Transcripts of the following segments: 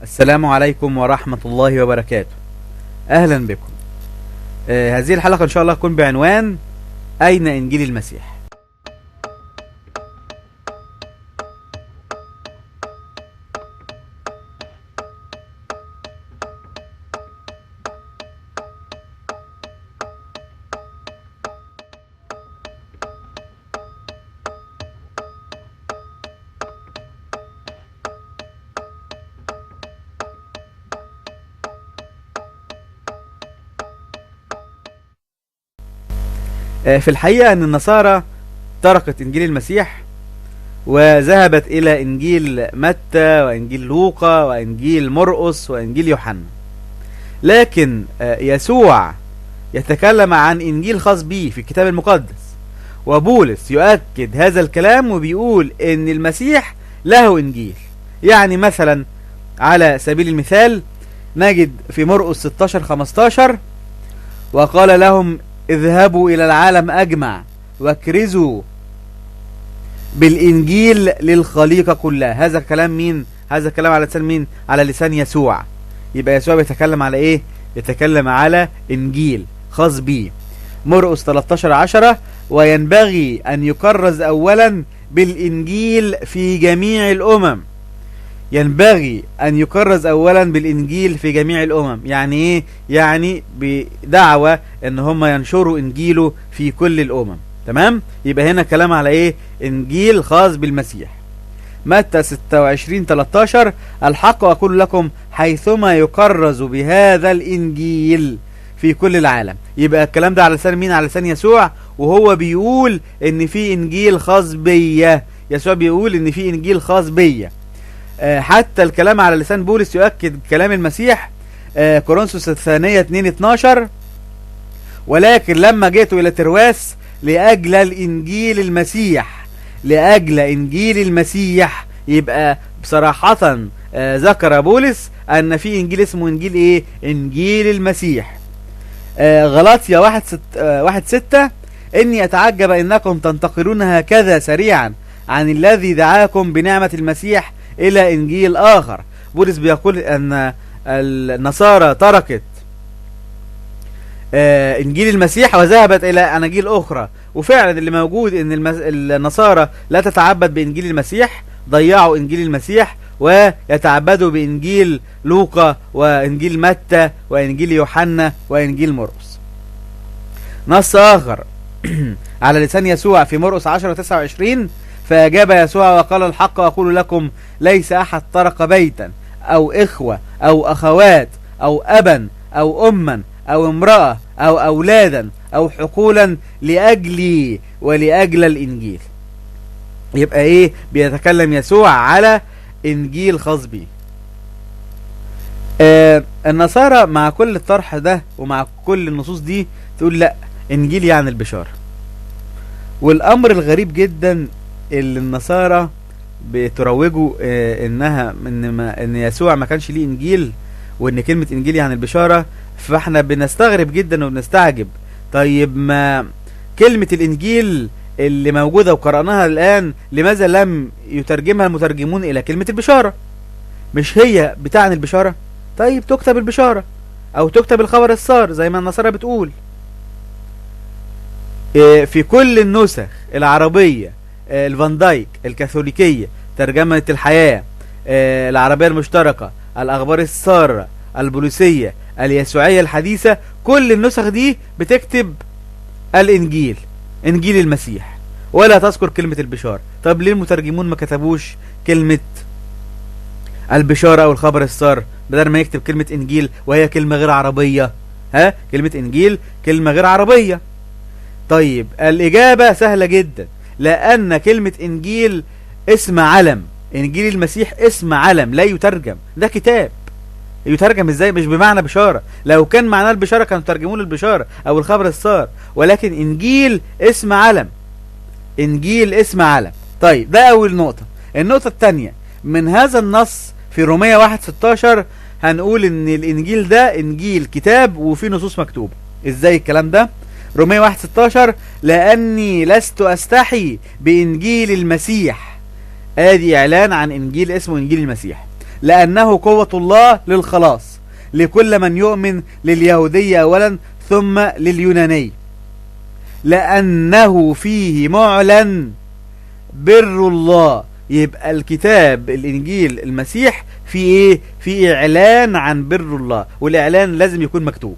السلام عليكم ورحمة الله وبركاته. أهلا بكم. هذه الحلقة إن شاء الله تكون بعنوان أين إنجيل المسيح؟ في الحقيقة أن النصارى تركت إنجيل المسيح وذهبت إلى إنجيل متى وإنجيل لوقا وإنجيل مرقس وإنجيل يوحنا، لكن يسوع يتكلم عن إنجيل خاص به في الكتاب المقدس، وبولس يؤكد هذا الكلام وبيقول إن المسيح له إنجيل. يعني مثلا على سبيل المثال نجد في مرقس 16:15 وقال لهم اذهبوا إلى العالم أجمع واكرزوا بالإنجيل للخليقة كلها. هذا كلام مين؟ هذا كلام على لسان مين؟ على لسان يسوع. يبقى يسوع بيتكلم على إيه؟ يتكلم على إنجيل خاص بيه. مرقس 13:10 وينبغي أن يكرز أولا بالإنجيل في جميع الأمم. ينبغي أن يكرز أولا بالإنجيل في جميع الأمم. يعني إيه؟ يعني بدعوة إن هم ينشروا إنجيله في كل الأمم. تمام؟ يبقى هنا كلام على إيه؟ إنجيل خاص بالمسيح. متى 26:13 الحق أقول لكم حيثما يكرز بهذا الإنجيل في كل العالم. يبقى الكلام ده على لسان مين؟ على لسان يسوع، وهو بيقول إن في إنجيل خاص بيا. يسوع بيقول إن في إنجيل خاص بيا. حتى الكلام على لسان بولس يؤكد كلام المسيح. كورنثوس الثانية 2:12 ولكن لما جئت إلى ترواس لأجل الإنجيل المسيح، لأجل إنجيل المسيح. يبقى بصراحة ذكر بولس أن في إنجيل اسمه إنجيل إيه؟ إنجيل المسيح. غلاطيا 1:6 إني أتعجب إنكم تنتقلون هكذا سريعا عن الذي دعاكم بنعمة المسيح إلى إنجيل آخر. بولس بيقول أن النصارى تركت إنجيل المسيح وذهبت إلى أناجيل أخرى، وفعلا اللي موجود أن النصارى لا تتعبد بإنجيل المسيح، ضيعوا إنجيل المسيح ويتعبدوا بإنجيل لوقا وإنجيل متى وإنجيل يوحنا وإنجيل مرقس. نص آخر على لسان يسوع في مرقس 10:29 فأجاب يسوع وقال الحق أقول لكم ليس أحد ترك بيتا أو إخوة أو أخوات أو أبا أو أما أو امرأة أو أولادا أو حقولا لأجلي ولأجل الإنجيل. يبقى إيه؟ بيتكلم يسوع على إنجيل خاص بيه. النصارى مع كل الطرح ده ومع كل النصوص دي تقول لا، إنجيل يعني البشارة. والأمر الغريب جدا اللي النصارى بتروجوا انها ان يسوع ما كانش ليه انجيل، وان كلمة انجيل يعني البشارة، فاحنا بنستغرب جدا وبنستعجب. طيب ما كلمة الانجيل اللي موجودة وقرأناها الان لماذا لم يترجمها المترجمون الى كلمة البشارة؟ مش هي بتعني البشارة؟ طيب تكتب البشارة او تكتب الخبر السار زي ما النصارى بتقول. في كل النسخ العربية، الفان دايك، الكاثوليكية، ترجمة الحياة، العربية المشتركة، الأخبار السارة، البوليسية، اليسوعية الحديثة، كل النسخ دي بتكتب الإنجيل، إنجيل المسيح، ولا تذكر كلمة البشارة. طب ليه المترجمون ما كتبوش كلمة البشارة أو الخبر السار بدل ما يكتب كلمة إنجيل وهي كلمة غير عربية؟ ها، كلمة إنجيل كلمة غير عربية. طيب الإجابة سهلة جدا، لأن كلمة إنجيل اسم علم، إنجيل المسيح اسم علم لا يترجم، ده كتاب يترجم إزاي؟ مش بمعنى بشارة. لو كان معناه البشارة كانوا ترجموه للبشارة أو الخبر السار، ولكن إنجيل اسم علم، إنجيل اسم علم. طيب ده أول نقطة. النقطة الثانية من هذا النص في رومية 1:16 هنقول إن الإنجيل ده إنجيل كتاب وفيه نصوص مكتوبة. إزاي الكلام ده؟ رومية 1:16 لأني لست أستحي بإنجيل المسيح. آدي إعلان عن إنجيل اسمه إنجيل المسيح. لأنه قوة الله للخلاص لكل من يؤمن، لليهودي أولا ثم لليوناني، لأنه فيه معلن بر الله. يبقى الكتاب الإنجيل المسيح في إيه؟ في إعلان عن بر الله، والإعلان لازم يكون مكتوب.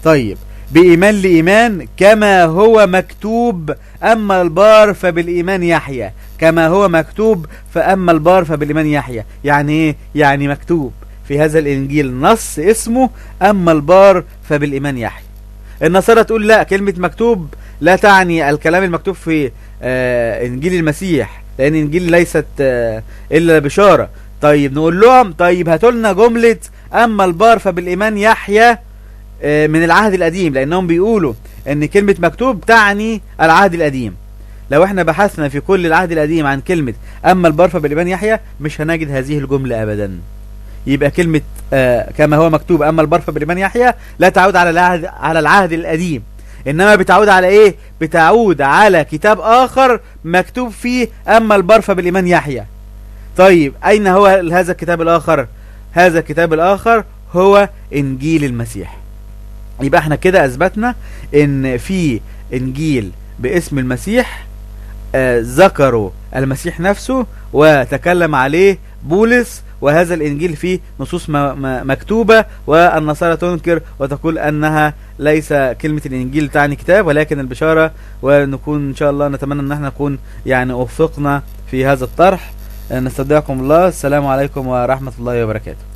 طيب بإيمان لإيمان كما هو مكتوب، أما البار فبالإيمان يحيى. كما هو مكتوب فأما البار فبالإيمان يحيى. يعني إيه؟ يعني مكتوب في هذا الإنجيل نص اسمه أما البار فبالإيمان يحيى. النصارى تقول لا، كلمة مكتوب لا تعني الكلام المكتوب في إنجيل المسيح، لأن إنجيل ليست إلا بشارة. طيب نقول لهم طيب هاتوا لنا جملة أما البار فبالإيمان يحيى من العهد القديم، لأنهم بيقولوا إن كلمة مكتوب تعني العهد القديم. لو احنا بحثنا في كل العهد القديم عن كلمة أما البار فبالإيمان يحيى مش هنجد هذه الجملة أبدا. يبقى كلمة كما هو مكتوب أما البار فبالإيمان يحيى لا تعود على العهد القديم، إنما بتعود على إيه؟ بتعود على كتاب آخر مكتوب فيه أما البار فبالإيمان يحيى. طيب أين هو هذا الكتاب الآخر؟ هذا الكتاب الآخر هو إنجيل المسيح. يبقى احنا كده أثبتنا إن في إنجيل باسم المسيح، ذكروا المسيح نفسه وتكلم عليه بولس، وهذا الإنجيل فيه نصوص مكتوبة، والنصارى تنكر وتقول أنها ليس كلمة الإنجيل تعني كتاب ولكن البشارة. ونكون إن شاء الله نتمنى أن احنا نكون يعني وفقنا في هذا الطرح. نستودعكم الله، السلام عليكم ورحمة الله وبركاته.